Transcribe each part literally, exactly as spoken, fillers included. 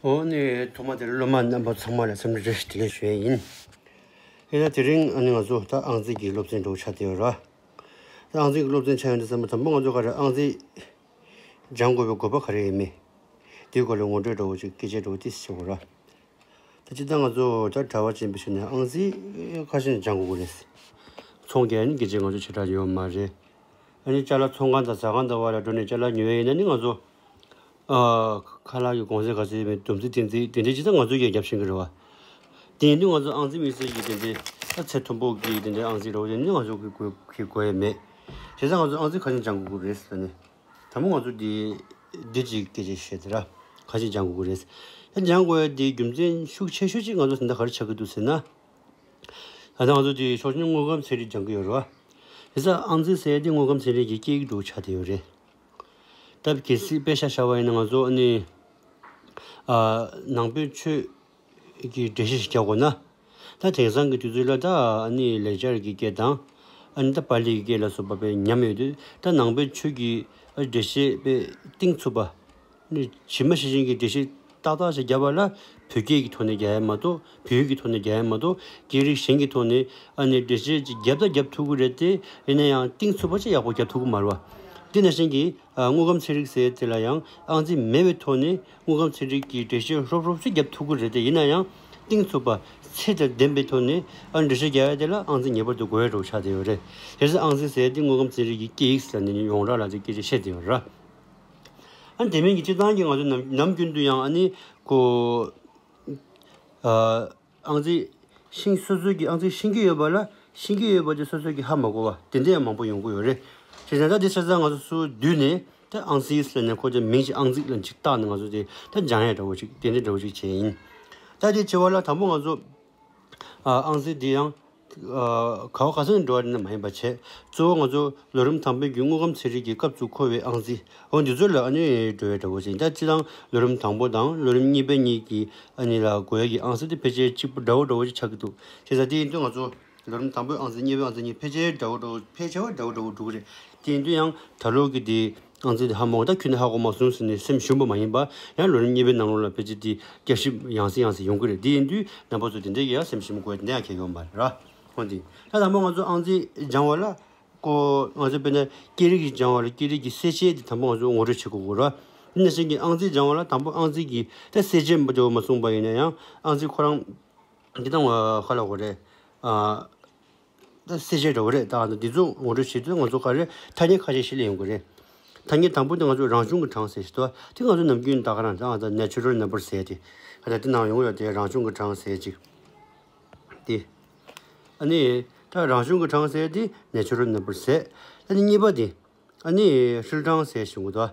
འོ་ནི་ཐོག་མ་དེར་སློབ་མ་རྣམ་པ་ཚང་མ་ལ་འཚམས་འདྲི་བཀྲ་ཤིས་བདེ་ལེགས་ཞུ་ཡས་ཡིན། ཡིན་ན་དེ་རིང་ཨ་ནི་ང་ཚོ་ད་ཨང་རྩིས་ཀྱི་སློབ་ཚན་འདྲ་བོ་ཆགས་བསྡད་ཡོད་ར། ད་ཨང་རྩིས་ཀྱི་སློབ་ཚན་ཆགས་ཡོང་དུས་ཙམ་པ་དང་པོ་ང་ཚོ་ག་རེ་ཨང་རྩིས་སྦྱང་དགོས་པའི་དགོས་པ་ག་རེ་ཡིན་མིན། དེའི་སྐོར་ལ་ངོ་སྤྲོད་འདྲ་བོ་ཅིག་སྐད་ཆ་འདྲ་བོ་ཏོག་ཙམ་བྱེད་དགོས་ར། ད་སྤྱིར་བཏང་ང་ཚོ་ད་གྲྭ་པ་ཅིག་ཡིན་པའི་ཆ་ནས་ཨང་རྩིས་ཁ་ཤས་སྦྱང་དགོས་ཀྱི་རེད། ཚོང་རྒྱག་ནི་སྐད་ཆ་ང་ཚོ་ཞེ་དྲག་ཡོད་མ་རེད། ཨ་ནི་ཅ་ལག་ཚོང་ཁང་དང་ཟ་ཁང་དང་བར་ལ་འགྲོ་ནས་ཅ་ལག་ཉོ་ཡས་ཡིན་ན་ནི་ང་ཚོ་ཨ་ཁ་ལག་གི་གོང་ཚད་ག་ཚོད་ཡིན་མིན་བསྡོམས་རྩིས་འཐེན་རྩིས་དེ་འདྲའི་ཅི་ད་ང་ཚོ་གིས་རྒྱབ་ཤེས་ཀྱི་རེད་བ། དེ་ཡིན་དུས་ང་ཚོ་ཨང་རྩིས་དམིགས་བསལ་གྱི་དེ་འདྲའི་ཨ་ཚད་མཐོན་པོ་གི་དེ་འདྲའི་ཨང་རྩིས་རེད་བ། དེ་ནི་ང་ཚོ་གི་དགོས་ཀྱི་དགོས་ཡས་མེད། བྱས་ཙང་ང་ཚོ་ཨང་རྩིས་ཁ་ཤས་སྦྱང་དགོས་ཀྱི་རེད་ཟེར་ནས། དང་པོ་ང་ཚོ་འདི་འདི་ཅིག་སྐད་ཆ་བཤད་དེ་ར། ཁ་ཤས་སྦྱང་དགོས་ཀྱི་རེད། ད་སྦྱང་དགོས་ཡ་འདི་རྒྱུ་མཚན་ཤུགས་ཆེ་ཤོས་ཅིག་ང་ཚོ་ད་ལྟ་ག་རེ་ཆགས་ཀྱི་འདུག་ཟེར་ན། ད་ལྟ་ང་ཚོ་འདི་ཕྱོགས་གཅིག་ནས་དངོས་ཁམས་ཚན་རིག་སྦྱང་གི་ཡོད་རེད་བ། དེ་ཚོ་ཨང་རྩིས་ཟེར་ཡ་འདི་དངོས་ཁམས་ཚན་རིག་གི་སྐད་ཡིག་འདྲ་བོ་ཆགས་བསྡད་ཡོད་རེད། ད་གལ་སྲིད་དཔེ་ཆ་བཞག་པ་ཡིན་ན་ང་ཚོ་ཨ་ནི་ཨ་ནང་པའི་ཆོས་ཀྱི་འགྲེལ་བཤད་ཞིག་རྒྱག་དགོས་ན། ད་དེང་སང་གི་དུས་ཚོད་ལ་ད་ཨ་ནི་ལེགས་སྦྱར་གྱི་སྐད་དང་། ཨ་ནི་ད་པཱ་ལི་གི་སྐད་ལ་སོགས་པ་དཔེ་ཉམས་ཡོད་དུས་ད་ནང་པའི་ཆོས་ཀྱི་ཨ་འགྲེལ་བཤད་དཔེ་གཏིང་ཚུགས་པ། ནི་ཇི་མ་ཇི་བཞིན་གྱི་འགྲེལ་བཤད་ཏག་ཏག་ཞིག་བརྒྱབ་པ་ལ་བོད་སྐད་ཀྱི་ཐོག་ནས་རྒྱག་ཡ་མ་གཏོགས། བོད་ཡིག་གི་ཐོག་ནས་རྒྱག་ཡ་མ་གཏོགས། སྐད་རིགས་གཞན་གྱི་ཐོག་ནས་ཨ་ནི་འགྲེལ་བཤད་ཅིག་བརྒྱབ་ད་བརྒྱབ་ཐུབ་ཀྱི་རེད་དེ། ཡིན་ན་ཡང་གཏིང་ཚུགས་པ་ཅིག་ཡག་པོ་བརྒྱབ་ཐུབ་ཀྱི་མ་རེད་བ། དེ་ནང་བཞིན་གྱི་ཨ་དངོས་ཁམས་ཚན་རིག་ཟེར་དེ་ལ་ཡང་ཨང་རྩིས་མེད་པའི་ཐོག་ནས་དངོས་ཁམས་ཚན་རིག་གི་འགྲེལ་བཤད་ཧྲོབ་ཧྲོབ་ཅིག་བརྒྱབ་ཐུབ་ཀྱི་རེད་དེ། ཡིན་ན་ཡང་གཏིང་ཚུགས་པ་ཚད་དང་ལྡན་པའི་ཐོག་ནས་ཨ་འགྲེལ་བཤད་རྒྱག་ཡ་དེ་ལ་ཨང་རྩིས་ངེས་པར་དུ་དགོས་ཡ་འདྲ་བོ་ཆགས་བསྡད་ཡོད་རེད། དེ་ཚོ་ཨང་རྩིས་ཟེར་ཡ་དེ་དངོས་ཁམས་ཚན་རིག་གི་སྐད་ཡིག་ཟེར་ནས་ཡོངས་གྲགས་ལ་དེ་སྐད་ཆ་བཤད་བསྡད་ཡོད་རེད། ཨ་ནི་དེ་མིན་གྱི་སྤྱིར་བཏང་གི་ང་ཚོ་ནམ་ནམ་རྒྱུན་དུ་ཡང་ཨ་ནི་ཁོ་ཨ་ཨང་རྩིས་ཤེས། སོ་སོ་གི་ཨང་རྩིས་ཤེས་ཀྱི་ཡོད་པ་ལ་ཤེས་ཀྱི་ཡོད་པ་དེ་སོ་སོ་གི་ཧ་མ་གོ་བ་དེ་འདྲ་ཡང་མང་པོ་ཡོང་གི་ཡོད་རེད། བྱས་ཙང་ད་དེ་ཆ་ཚང་ང་ཚོ་སུ་བསྡུས་ནས་ད་ཨང་རྩིས་ཟེར་ནས་ཁོ་ཚོ་མིང་ཞིག་ཨང་རྩིས་ལ་ཅིག་བཏགས་ནས་ང་ཚོ་དེ་ད་སྦྱང་ཡ་འདྲ་བོ་ཅིག་དེ་འདྲ་འདྲ་བོ་ཅིག་བྱས་ཡིན། ད་དེ་བྱེད་པ་ལ་དང་པོ་ང་ཚོ་ཨ་ཨང་རྩིས་འདི་ཡང་ཨ་ག་བ་ག་ས་ནས་འགྲོ་བ་རེད་ན་མ་ཡིན་པ་བྱས། གཙོ་བོ་ང་ཚོ་ལོ་རིམ་དང་པོའི་གི་དངོས་ཁམས་ཚན་རིག་གི་སྐབས་སུ་མཁོ་བའི་ཨང་རྩིས། འོ་འདི་ཚོ་ལ་ཨ་ནི་འགྲོ་བའི་འདྲ་བོ་ཅིག་ཡིན། ད་སྤྱིར་བཏང་ལོ་རིམ་དང་པོ་དང་ལོ་རིམ་གཉིས་པའི་གཉིས་ཀྱི་ཨ་ནི་ལ་དགོས་ཡ་གི་ཨང་རྩིས་དེ་ཕལ་ཆེར་གཅིག་པ་འདྲ་བོ་འདྲ་བོ་ཅིག་ཆགས་ཀྱི་འདུག་བྱས་ཙང་དེ་ཡིན་དུས་ང་ཚོ་ལོ་རིམ་དང་པོའི་ཨང་རྩིས་གཉིས་པའི་ཨང་རྩིས་གཉིས་ཕལ་ཆེར་འདྲ་བོ་འདྲ་བོ་ཕལ་ཆེ་བ་འདྲ་བོ་འདྲ་བོ་འགྲོ་གི་རེད། དེ་ཡིན་དུས་ཡང་ད་ལོ་གི་དེ་ཨང་རྩིས་དེ་ཧ་མ་གོ། ད་ཁྱོན་ནས་ཧ་གོ་མ་སོང་ཟེར་ནས་སེམས་ཞུམ་པ་མ་ཡིན་པ། ཡང་ལོ་རིམ་གཉིས་པའི་ནང་ལོགས་ལ་ཕལ་ཆེར་དེ་བསྐྱར་ཞིབ་ཡང་སེ་ཡང་སེ་ཡོང་གི་རེད། དེ་ཡིན་དུས་རྣམ་པ་ཚོ་དེ་འདྲའི་ཡང་སེམས་ཞུམ་དགོས་དེ་འདྲ་ཡང་གང་ཡང་ཡོད་མ་རེད་ར། འོ་དེ་ད་དང་པོ་ང་ཚོ་ཨང་རྩིས་སྦྱང་བ་ལ་ཀོ་ང་ཚོ་དཔེར་ན་སྐད་རིགས་ཀྱི་སྦྱང་བ་ལ་སྐད་རིགས་ཀྱི་གསལ་བྱེད་དེ་དང་པོ་ང་ཚོ་ངོ་སྤྲོད་བྱེད་དགོས་ཀྱི་རེད། དེ་ནང་བཞིན་གྱི་ཨང་རྩིས་སྦྱང་བ་ལ་དང་པོ་ཨང་རྩིས་ཀྱི་ད་གསལ་བྱེད་མ་འདྲ་བ་མ་གསུངས་པ་ཡིན་ན་ཡང་ཨང་རྩིས་ཁོ་རང་འདི་དང་ཁ་ལ་གོ་རེད། ཨ་ད་གསལ་བྱེད་འདྲ་བོ་རེད། ད་འདི་ཚོ་ངོ་སྤྲོད་བྱེད་དུས་ང་ཚོ་ག་རེ་ཐ་སྙད་ཁ་ཤས་ཤིག་ལ་ཡོང་གི་རེད། ཐ་སྙད་དང་པོ་དེ་ང་ཚོ་རང་བྱུང་གི་གྲངས་ཟེར་ཞིག་འདུག་དེ་ང་ཚོ་ནམ་རྒྱུན་ད་ག་རང་ད་ང་ཚོ་natural number ཟེར་དེ་ག་ད་དེ་ནང་ཡོང་ཡོད་དེ་རང་བྱུང་གི་གྲངས་ཟེར་ཅིག་དེ། ཨ་ནི་ད་རང་བྱུང་གི་གྲངས་ཟེར་དེ་natural number ཟེར། ཨ་ནི་གཉིས་པ་དེ་ཨ་ནི་ཧྲིལ་གྲངས་ཟེར་བྱུང་གི་འདུག་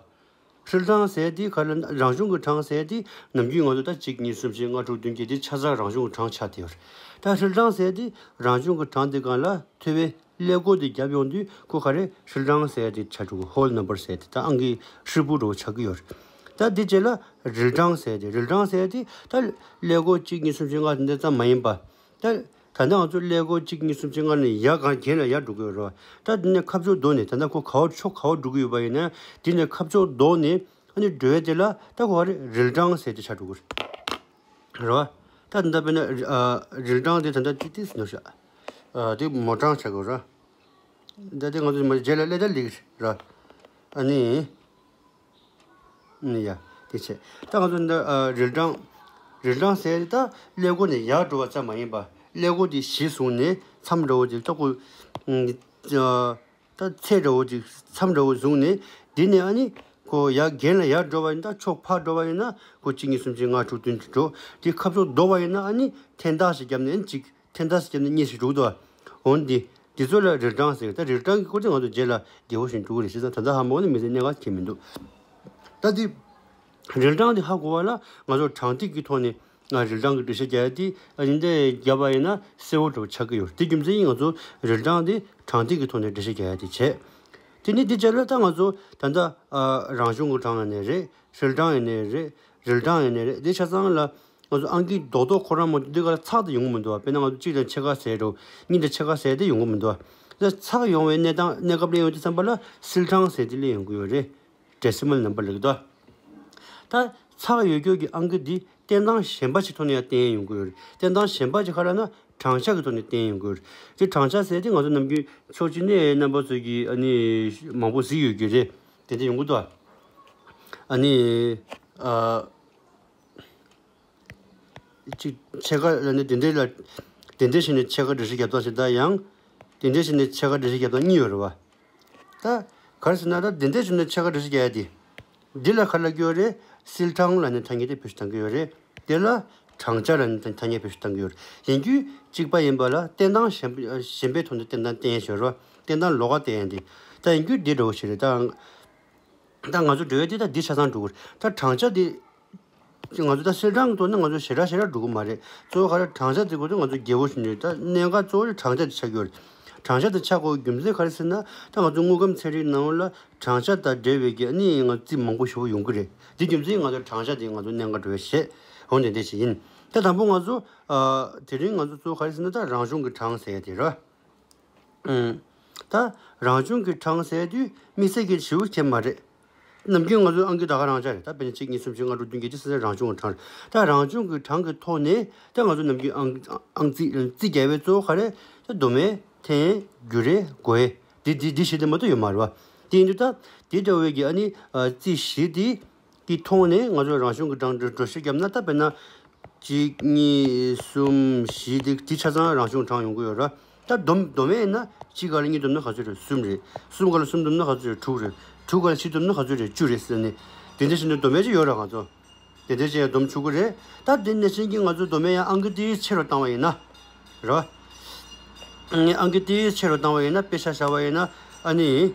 ཧྲིལ་གྲངས་ཟེར་དེ་ག་ལ་རང་བྱུང་གི་གྲངས་ཟེར་དེ་ནམ་རྒྱུན་ང་ཚོ་ད་གཅིག་གཉིས་གསུམ་བཞི་ལྔ་དྲུག་བདུན་བརྒྱད་དེ་ཆ་ཚང་རང་བྱུང་གི་གྲངས་ཆགས་བསྡད་ཡོད་རེད། ད་ཧྲིལ་གྲངས་ཟེར་དེ་རང་བྱུང་གི་གྲངས་དེ་སྒང་ལ་ཐོ་བའི་ཀླད་ཀོར་དེ་བརྒྱབ་ཡོང་དུས་ཁོ་ག་རེ་ཧྲིལ་གྲངས་ཟེར་དེ་ཆགས་འགྲོ་གི། whole number ཟེར་དེ་ད་ཨང་ཀི་ཧྲིལ་པོ་འདྲ་བོ་ཆགས་ཀྱི་ཡོད་རེད། ད་དེ་རྗེས་ལ་རིལ་གྲངས་ཟེར་དེ། རིལ་གྲངས་ཟེར་དེ་ད་ཀླད་ཀོར་གཅིག་གཉིས་གསུམ་བཞི་ལྔ་དེ་འདྲ་ཙམ་མ་ཡིན་པ། ད་ད་ལྟ་ང་ཚོ་ཀླད་ཀོར་གཅིག་གཉིས་གསུམ་བཞི་ལྔ་ནས་ཡར་གང་གྱེན་ལ་ཡར་འགྲོ་གི་ཡོད་རེད་བ། ད་འདི་ནས་ཁ་ཕྱོགས་ལྡོག་ནས་ད་ལྟ་ཁོ་ག་བར་ཕྱོགས་ག་བར་འགྲོ་གི་ཡོད་པ་ཡིན་ན། འདི་ནས་ཁ་ཕྱོགས་ལྡོག་ནས་ཨ་ནི་འགྲོ་ཡ་དེ་ལ་ད་ཁོ་ག་རེ་རིལ་གྲངས་ཟེར་དེ་ཆགས་འགྲོ་གི་རེད་བ། ད་འདི་འདྲ་དཔེར་ན་ཨ་རིལ་གྲངས་དེ་ད་ལྟ་ཏི་ཏི་ཟིན་འགྲོ་ཤག་ཨ་དེ་མོ་གྲངས་ཆགས་དགོས་རེད། ད་དེ་ང་ཚོ་མ་རྗེས་ལ་སླེབས་ད་ལེགས་རེད། ཨ་ནི། ཨ་ནི་ཡ། དེ་བྱས། ད་ང་ཚོ་འདི་ཨ་རིལ་གྲངས། རིལ་གྲངས་ཟེར་ད་ཀླད་ཀོར་ནས་ཡར་འགྲོ་བ་ཙམ་མ་ཡིན་པ། ཀླད་ཀོར་དེ་གཞི་བཟུང་ནས་མཚམས་འདྲ་བོ་ཅིག་ལྟ་བུ། ཨ་ད་ཚད་འདྲ་བོ་ཅིག་མཚམས་འདྲ་བོ་བཟུང་ནས། འདི་ནས་ཨ་ནི་ཁོ་ཡར་གྱེན་ལ་ཡར་འགྲོ་བ་ཡིན་ད། ཕྱོགས་ཕར་འགྲོ་བ་ཡིན་ན་ཁོ་གཅིག་གཉིས་གསུམ་བཞི་ལྔ་དྲུག་བདུན་ཅིག་འགྲོ། དེ་ཁ་ཕྱོགས་ལྡོག་པ་ཡིན་ན་ཨ་ནི་འཐེན་ཐག་ཞིག་བརྒྱབ་ནས་ཨ་ནི་གཅིག་འཐེན་ཐག་ཞིག་བརྒྱབ་ནས་གཉིས་ཤིག་འགྲོ་གི་འདུག་འོན་ཏེ། འདི་ཚོ་ལ་རིལ་གྲངས་ཟེར། ད་རིལ་གྲངས་ཀྱི་སྐོར་དེ་ང་ཚོ་རྗེས་ལ་རྒྱས་པོ་ཞིག་འགྲོ་གི་རེད། བྱས་ཙང་ད་ལྟ་ཧ་མ་གོ་ན་མི་ཚེ་གནད་འགག་ཁྱད་མི་འདུག་ད་འདི་རིལ་གྲངས་འདི་ཧ་གོ་བ་ལ་ང་ཚོ་གྲངས་ཐིག་གི་ཐོག་ནས་ང་རིལ་གྲངས་ཀྱི་འགྲེལ་བཤད་རྒྱག་ཡ་དེ་ཨ་ནི་འདི་བརྒྱབ་པ་ཡིན་ན་གསལ་བོ་འདྲ་བོ་ཆགས་ཀྱི་ཡོད། དེ་རྒྱུ་མཚན་ཡིན། ང་ཚོ་རིལ་གྲངས་འདི་གྲངས་ཐིག་གི་ཐོག་ནས་འགྲེལ་བཤད་རྒྱག་ཡ་དེ་བྱས། དེ་ནི་འདི་རྗེས་ལ་ད་ང་ཚོ་ད་ལྟ་ཨ་རང་བྱུང་གི་གྲངས་ཡིན་ནའི་རེད། ཧྲིལ་གྲངས་ཡིན་ནའི་རེད། རིལ་གྲངས་ཡིན་ནའི་རེད། འདི་ཆ་ཚང་ལ་ང་ཚོ་ཨང་ཀི་རྡོག་རྡོག་ཁོ་རང་མ་གཏོགས་འདི་ག་ལ་ཚེག་དེ་ཡོང་གི་མི་འདུག་བ། དཔེར་ན་ང་ཚོ་གཅིག་དང་ཕྱེད་ཀ་ཟེར་འགྲོ། གཉིས་དང་ཕྱེད་ཀ་ཟེར་དེ་ཡོང་གི་མི་འདུག་བ། ད་ཚེག་ཡོང་བའི་གནས་སྟངས་གནས་སྐབས་ལ་ཡོང་དུས་ཙམ་པ་ལ་སིལ་གྲངས་ཟེར་དེ་སླེབས་ཡོང་གི་ཡོད་རེད། ཌེ་སི་མལ་ནམ་བར་ལབ་ཀྱི་འདུག་ད་ ཚེག་ཡོད་རྒྱུ་གི་ཨང་ཀི་འདི་བསྟན་སྟངས་གཞན་པ་ཞིག་ཐོག་ནས་ཡང་བསྟན་ཡོང་གི་ཡོད་རེད། བསྟན་སྟངས་གཞན་པ་ཅིག་ག་རེ་ལབ་ན་བགྲང་བྱ་གི་ཐོག་ནས་བསྟན་ཡོང་གི་ཡོད་རེད། དེ་བགྲང་བྱ་ཟེར་དེ་ང་ཚོ་ནམ་རྒྱུན་ཕྱོགས་གཅིག་ནས་རྣམ་པ་ཚོ་གིས་ཨ་ནི་མང་པོ་གཟིགས་ཡོད་ཀྱི་རེད། དེ་འདྲ་ཡོང་གི་འདུག་ཨ་ནི་ཨ། ཅིག་ཕྱེད་ཀ་ལ་ནི་དེ་འདྲའི་ལ། དེ་འདྲའི་བྱས་ནས་ཕྱེད་ཀ་འགྲེལ་བཤད་རྒྱབ་སྟངས་ཤིག་དང་ཡང་། དེ་འདྲའི་བྱས་ནས་ཕྱེད་ཀ་འགྲེལ་བཤད་རྒྱབ་སྟངས་གཉིས་ཡོད་རེད་བ། ད་ག་རེ་ཟེར་ན་ད་དེ་འདྲའི་བྱས་ནས་ཕྱེད་ཀ་འགྲེལ་བཤད་རྒྱག་ཡ་དེ། འདི་ལ་ག་ལབ་ཀྱི་ཡོད་རེད། སིལ་གྲངས་ལ་ནི་ཐ་སྙད་དེ་བེད་སྤྱོད་གཏང་གི་ཡོད་རེད། དེ་ལ་བགྲང་བྱ་ལ་ནི་ཐ་སྙད་བེད་སྤྱོད་གཏང་གི་ཡོད་རེད། ཡིན་རྒྱུ་གཅིག་པ་ཡིན་པ་ལ་བསྟན་སྟངས་གཞན་པ་གཞན་པའི་ཐོག་ནས་བསྟན་སྟངས་བསྟན་ཡ་ཞིག་ཡོད་རེད་བ། བསྟན་སྟངས་ལོགས་ཀ་བསྟན་ཡ་འདི། ད་ཡིན་རྒྱུ་འདི་འདྲ་བོ་ཞིག་རེད་ད། ད་ང་ཚོ་འགྲོ་ཡ་འདི་ད་འདི་ཆ་ཚང་འགྲོ་གི་རེད། ད་བགྲང་བྱ་འདི། ང་ཚོ་ད་སིལ་གྲངས་ཐོག་ནས་ང་ཚོ་ཞེ་དྲག་ཞེ་དྲག་འགྲོ་གི་མ་རེད། གཙོ་བོ་ག་རེ་བགྲང་བྱ་དེ་ཁོ་ཚོ་ང་ཚོ་རྒྱལ་པོ་ཞིག་ནས་ད་གནད་འགག་གཙོ་བོ་དེ་བགྲང་བྱ་དེ་ཆགས་ཀྱི་ཡོད་རེད། བགྲང་བྱ་དེ་ཆགས་དགོས་རྒྱུ་མཚན་ག་རེ་ཟེར་ན་ད་ང་ཚོ་དངོས་ཁམས་ཚན་རིག་ནང་ལ་བགྲང་བྱ་དང་འབྲེལ་བའི་གི་ཨ་ནི་ང་ཚོ་རྩིས་མང་པོ་ཞེ་པོ་ཡོང་གི་རེད། འདི་རྒྱུ་མཚན་ང་ཚོ་བགྲང་བྱ་དེ་ང་ཚོ་གནད་འགག་འགྲོ་བའི་གཞས་འོང་དེ་འདྲ་ཞིག་ཡིན། ད་དང་པོ་ང་ཚོ་དེ་རིང་ང་ཚོ་གཙོ་བོ་ག་རེ་ཟེར་ན་ད་རང་བྱུང་གི་གྲངས་ཟེར་ཡ་དེ་རེད། ད་རང་བྱུང་གི་གྲངས་ཟེར་དུས་དམིགས་བསལ་གྱི་ཞེ་པོ་ཅིག་མ་རེད། ནམ་རྒྱུན་ང་ཚོའི་ཨང་ཀི་ད་ག་རང་ཆ་རེད། ད་དཔེར་ན་གཅིག་གཉིས་གསུམ་བཞི་ལྔ་དྲུག་བདུན་བརྒྱད་ཅུ་ཟེར་ན་རང་བྱུང་གི་གྲངས་རེད། ད་རང་བྱུང་གི་གྲངས་ཀྱི་ཐོག་ནས་ད་ང་ཚོ་ནམ་རྒྱུན་ཨང་ཨང་རྩིས་རྩིས་རྒྱག་པའི་གཙོ་བོ་ག་རེ་ད་སྡོམ་པ་འཐེན་བསྒྱུར་བགོ་དེ་དེ་དེ་བཞི་དེ་མ་གཏོགས་ཡོད་མ་རེད་བ། དེ་ཡིན་དུས་ད་དེ་འདྲ་བའི་གི་ཨ་ནི་རྩིས་གཞི་དེ། དེ་མཐོང་ནས་ང་ཚོ་རང་བྱུང་གི་གྲངས་འདི་འགྲེལ་བཤད་བརྒྱབ་ན་ད་དཔེར་ན། གཅིག་གཉིས་གསུམ་བཞི་དེ་དེ་ཆ་ཚང་རང་བྱུང་གྲངས་ཡོང་གི་ཡོད་ར། ད་སྡོམ་སྡོམ་ཡས་ཡིན་ན་གཅིག་སྒང་ལ་གཉིས་སྡོམ་ན་ག་ཚོད་རེད། གསུམ་རེད། གསུམ་སྒང་ལ་གསུམ་སྡོམ་ན་ག་ཚོད་རེད། དྲུག་རེད། དྲུག་སྒང་ལ་བཞི་སྡོམ་ན་ག་ཚོད་རེད། བཅུ་རེད་ཟེར་ནས་དེ་འདྲ་བྱས་ནས་སྡོམ་ཡས་ཅིག་ཡོད་ར་ང་ཚོ། དེ་འདྲ་བྱས་ཡས་སྡོམ་ཆོག་གི་རེད། ད་དེ་ནང་བཞིན་གྱི་ང་ཚོ་སྡོམ་ཡས་ཡང་ཨང་ཀི་དེ་ཆེ་རུ་བཏང་བ་ཡིན་ན། རོ། ཨང་ཀི་དེ་ཆེ་རུ་བཏང་བ་ཡིན་ན་དཔེ་ཆ་བཞག་པ་ཡིན་ན་ཨ་ནི།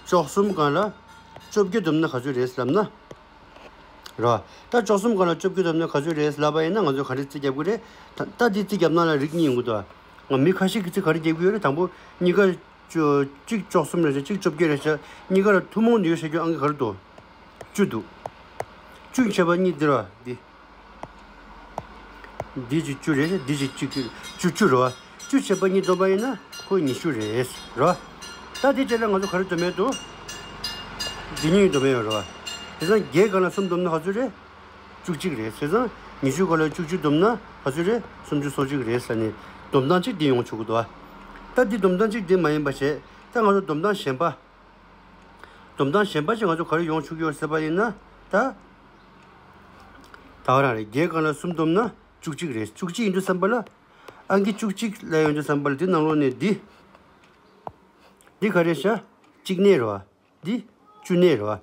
བཅུ་གསུམ་སྒང་ལ་བཅོ་བརྒྱད་སྡོམ་ན་ག་ཚོད་རེད་ལབ་ན། རོ། ད་བཅུ་གསུམ་སྒང་ལ་བཅོ་བརྒྱད་སྡོམ་ན་ག་ཚོད་རེད་ལབ་པ་ཡིན་ན་ང་ཚོས་ག་རེ་རྩིས་རྒྱབ་ཀྱི་རེད། ད་ད་དེ་རྩིས་རྒྱབ་ན་ལ་རིགས་གཉིས་ཡོང་གི་འདུག་ང་མི་ཁ་ཤས་ཀྱིས་རྩིས་ག་རེ་རྒྱབ་ཀྱི་ཡོད་རེད། དང་པོ་གཉིས་ཀ་བཅུ་གཅིག་བཅུ་གསུམ་རེད་ཤག་གཅིག་བཅོ་བརྒྱད་རེད་ཤག་གཉིས་ཀ་ལ་ཐུན་མོང་ནས་ཡོད་བཤད་རྒྱུ་ཨང་ཀི་ག་རེ་འདུག་བཅུ་འདུག་བཅུ་ཆད་པ་གཉིས་འདི་ར་འདི། འདི་གཅིག་བཅུ་རེད། འདི་གཅིག་གཅིག་བཅུ་བཅུ་རེད་བ། བཅུ་ཆད་པ་གཉིས་སྡོམ་པ་ཡིན་ན་ཁོ་ཉི་ཤུ་རེད་ར། ད་འདི་རྗེས་ལ་ང་ཚོ་ག་རེ་སྡོམ་ཡས་འདུག་འདི་གཉིས་སྡོམ་ཡས་ཡོད་ར་བ། དེ་ཙང་བརྒྱད་སྒང་ལ་གསུམ་སྡོམ་ན་ག་ཚོད་རེད། བཅུ་གཅིག་རེད། བྱས་ཙང་ཉི་ཤུ་སྒང་ལ་བཅུ་གཅིག་སྡོམ་ན་ག་ཚོད་རེད། སུམ་ཅུ་སོ་གཅིག་རེད་ཟེར་ནས་སྡོམ་སྟངས་གཅིག་འདི་ཡོང་ཆོག་གི་འདུག་བ། ད་འདི་སྡོམ་སྟངས་གཅིག་འདི་མ་ཡིན་པ་བྱས་ད་ང་ཚོ་སྡོམ་སྟངས་གཞན་པ། སྡོམ་སྟངས་གཞན་པ་ཞིག་ང་ཚོ་ག་རེ་ཡོང་ཆོག་གི་ཡོད་ཟེར་བ་ཡིན་ན་ད། ད་ག་རང་རེད། བརྒྱད་སྒང་ལ་གསུམ་སྡོམ་ན་བཅུ་གཅིག་རེད། བཅུ་གཅིག་ཡིན་དུས་ཙམ་པ་ལ། ཨང་ཀི་བཅུ་གཅིག་ལ་ཡོང་དུས་ཙམ་པ་ལ་འདི་ནང་ལོགས་ནས་འདི། འདི་ག་རེ་ཤག་གཅིག་གནས་རེད་བ། འདི་བཅུ་གནས་རེད་བ།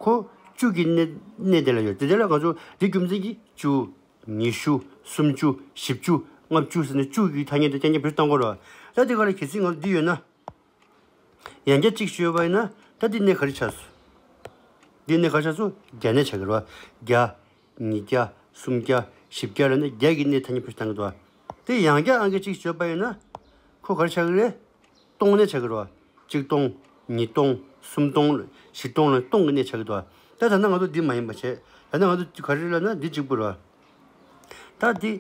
ཁོ་བཅུ་གི་གནས་གནས་དེ་ལ་ཡོད། དེ་དེ་ལ་ང་ཚོ་འདི་རྒྱུ་མཚན་གྱིས་བཅུ། ཉི་ཤུ། སུམ་ཅུ། བཞི་བཅུ། ལྔ་བཅུ་ཟེར་ནས་བཅུ་གི་ཐ་སྙད་དེ་རྐྱང་རྐྱང་བེད་སྤྱོད་གཏང་དགོས་རེད་བ། ད་འདི་ག་ལ་གལ་སྲིད་ང་ཚོ་འདི་ཡོད་ན། ཡང་བསྐྱར་གཅིག་ཞུས་པ་ཡིན་ན་ད་འདི་གནས་ག་རེ་ཆགས་སོང་། འདི་གནས་ག་རེ་ཆགས་སོང་། བརྒྱ་གནས་ཆགས་ཀྱི་རེད་བ། བརྒྱ། ཉིས་བརྒྱ། སུམ་བརྒྱ། བཞི་བརྒྱ་ལ་ནི་བརྒྱ་གི་གནས་ཐ་སྙད་བེད་སྤྱོད་གཏང་གི་འདུག་བ། དེ་ཡང་བསྐྱར་ཨང་ཀི་གཅིག་ཞུས་པ་ཡིན་ན། ཁོ་ག་རེ་ཆགས་ཀྱི་རེད། སྟོང་གནས་ཆགས་ཀྱི་རེད་བ། གཅིག་སྟོང་། ཉིས་སྟོང་། གསུམ་སྟོང་། བཞི་སྟོང་ལ་སྟོང་གི་གནས་ཆགས་ཀྱི་འདུག་བ། ད་ད་ལྟ་ང་ཚོ་འདི་མ་ཡིན་པ་བྱས། ད་ལྟ་ང་ཚོ་ག་རེ་ལབ་ན་འདི་གཅིག་པུ་རེད་བ། ད་འདི་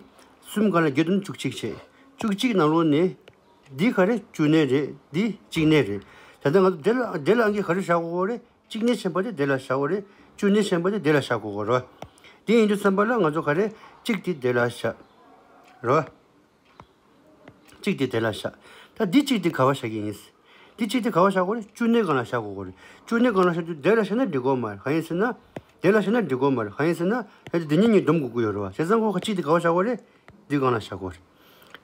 གསུམ་སྒང་ལ་བརྒྱད་སྡོམ་བཅུ་གཅིག་བྱས། བཅུ་གཅིག་ནང་ལོགས་ནས། འདི་ག་རེ་བཅུ་གནས་རེད། འདི་གཅིག་གནས་རེད། ད་ལྟ་ང་ཚོ་དེ་ལ་དེ་ལ་ཨང་ཀི་ག་རེ་བཞག་དགོས་རེད། གཅིག་གནས་ཆེན་པོ་དེ་དེ་ལ་བཞག་དགོས་རེད། བཅུ་གནས་ཆེན་པོ་དེ་དེ་ལ་བཞག་དགོས་རེད། དེ་ཡིན་དུས་ཙམ་པ་ལ་ང་ཚོ་ག་རེ་གཅིག་དེ་དེ་ལ་བཞག་རེད། གཅིག་དེ་དེ་ལ་བཞག་ད་འདི་གཅིག་དེ་ག་པར་བཞག་གི་ཡིན། འདི་གཅིག་དེ་ག་པར་བཞག་དགོས་རེད། བཅུ་གནས་སྒང་ལ་བཞག་དགོས་རེད། བཅུ་གནས་སྒང་ལ་བཞག་དུས་དེ་ལ་བཞག་ན་འགྲིག་གི་མ་རེད། གང་ཡིན་ཟེར་ན། དེ་ལ་བཞག་ན་འགྲིག་གི་མ་རེད། གང་ཡིན་ཟེར་ན། ད་འདི་གཉིས་གཉིས་སྡོམ་དགོས་ཀྱི་ཡོད་རེད་བ། བྱས་ཙང་ཁོ་གཅིག་དེ་ག་པར་བཞག་དགོས་རེད། འདི་སྒང་ལ་བཞག་དགོས་རེད།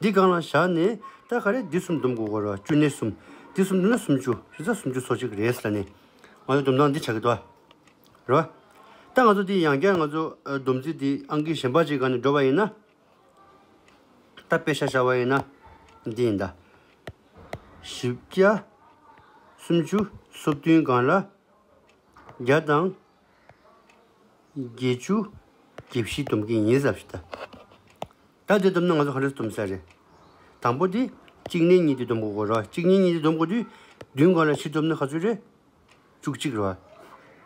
འདི་སྒང་ལ་བཞག་ནས་ད་ག་རེ་འདི་གསུམ་སྡོམ་དགོས་ཀྱི་རེད་བ། བཅུ་གནས་གསུམ། འདི་གསུམ་སྡོམ་ན་སུམ་ཅུ། བྱས་ཙང་སུམ་ཅུ་སོ་གཅིག་རེད་ཟེར་ནས། ང་ཚོ་སྡོམ་སྟངས་འདི་ཆགས་ཀྱི་འདུག་བ། རེད་བ། ད་ང་ཚོ་འདི་ཡང་བསྐྱར་ང་ཚོ་སྡོམ་རྩིས་འདི་ཨང་ཀི་གཞན་པ་ཅིག་སྒང་ནས་འགྲོ་བ་ཡིན་ན། ད་དཔེ་ཆ་བཞག་པ་ཡིན་ན། འདི་ཡིན་ད། བཞི་བརྒྱ། སུམ་ཅུ་སོ་བདུན་སྒང་ལ། བརྒྱ་དང་། བརྒྱད་ཅུ། གྱ་བཞི་སྡོམ་གྱི་ཡིན་ཟེར་ཞིག་ད། ད་དེ་སྡོམ་ན་ང་ཚོ་ག་འདྲ་སྡོམ་ས་རེད། དང་པོ་དེ། གཅིག་གནས་གཉིས་དེ་སྡོམ་དགོས་རེད་བ། གཅིག་གནས་གཉིས་དེ་སྡོམ་དགོས་དུས། བདུན་སྒང་ལ་བཞི་སྡོམ་ན་ག་ཚོད་རེད། བཅུ་གཅིག་རེད་བ།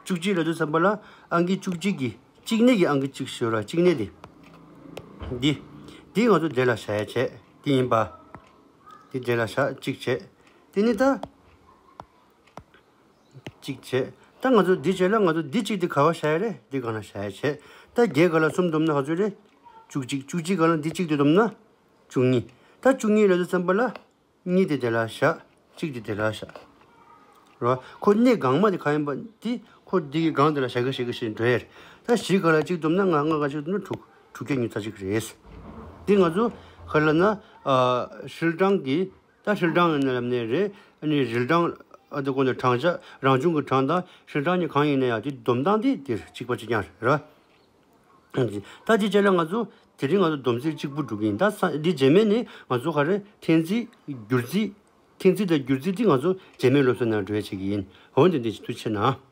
བཅུ་གཅིག་ལབ་དུས་ཙམ་པ་ལ་ཨང་ཀི་བཅུ་གཅིག་གི་གཅིག་གནས་ཀྱི་ཨང་ཀི་གཅིག་ཞིག་ཡོད་རེད་བ། གཅིག་གནས་དེ། འདི། འདི་ང་ཚོ་དེ་ལ་བཞག་ཡ་བྱས། འདི་ཡིན་པ། འདི་དེ་ལ་བཞག་གཅིག་བྱས། དེ་ནི་ད། གཅིག་བྱས། ད་ང་ཚོ་འདི་བྱས་ལ་ང་ཚོ་འདི་གཅིག་དེ་ག་བ་བཞག་ཡ་རེད། འདི་སྒང་ལ་བཞག་ཡ་བྱས། ད་བརྒྱད་སྒང་ལ་གསུམ་བསྡོམས་ན་ག་ཚོད་རེད། བཅུ་གཅིག་བཅུ་གཅིག་སྒང་ལ་འདི་གཅིག་དེ་བསྡོམས་ན་བཅུ་གཉིས། ད་བཅུ་གཉིས་ལ་དུས་ཙམ་པ་ལ་གཉིས་དེ་དེ་ལ་བཞག་གཅིག་དེ་དེ་ལ་བཞག་རོ། ཁོ་གནས་སྒང་མ་དེ་གང་ཡིན་པ་དེ་ཁོ་འདི་གི་སྒང་དེ་ལ་བཞག་གི་བཞག་གི་ཞེས་འགྲོ་ཡ་རེད། ད་བཞི་སྒང་ལ་གཅིག་བསྡོམས་ན་ལྔ། ལྔ་སྒང་གཅིག་བསྡོམས་ན་དྲུག་དྲུག་བརྒྱ་ཉི་ཤུ་རྩ་གཅིག་རེད། འདི་ང་ཚོ་ག་རེ་ལབ་ན། ཨ་ཧྲིལ་གྲངས་ཀྱི། ད་ཧྲིལ་གྲངས་ཡིན་ན་ལབ་ནའི་རེད། ཨ་ནི་རིལ་གྲངས། ཨ་དེ་ཀོ་ནས་གྲངས་ཆ་རང་བྱུང་གི་གྲངས་དང་ཧྲིལ་གྲངས་གཉིས་གང་ཡིན་ན་ཡང་དེ་བསྡོམས་སྟངས་དེ་དེ་གཅིག་པ་གཅིག་རྐྱང་རེད། ད་དེ་བྱས་ལ་ང་ཚོ་དེ་རིང་ང་ཚོ་བསྡོམས་ཚིག་གཅིག་པུ་སྒྲུབ་ཀྱི་ཡིན། ད་ས་འདི་རྗེས་མའི་ནི་ང་ཚོ་ག་རེ་འཐེན་རྩིས་བསྒྱུར་རྩིས། འཐེན་རྩིས་དང་བསྒྱུར་རྩིས་དེ་ང་ཚོ་རྗེས་མའི་སློབ་གསོ་ནང་འགྲོ་ཡ་བྱེད་ཀྱི་ཡིན། འོན་ཏེ་འདི་ཐུགས་རྗེ་ཆེ་གནང་།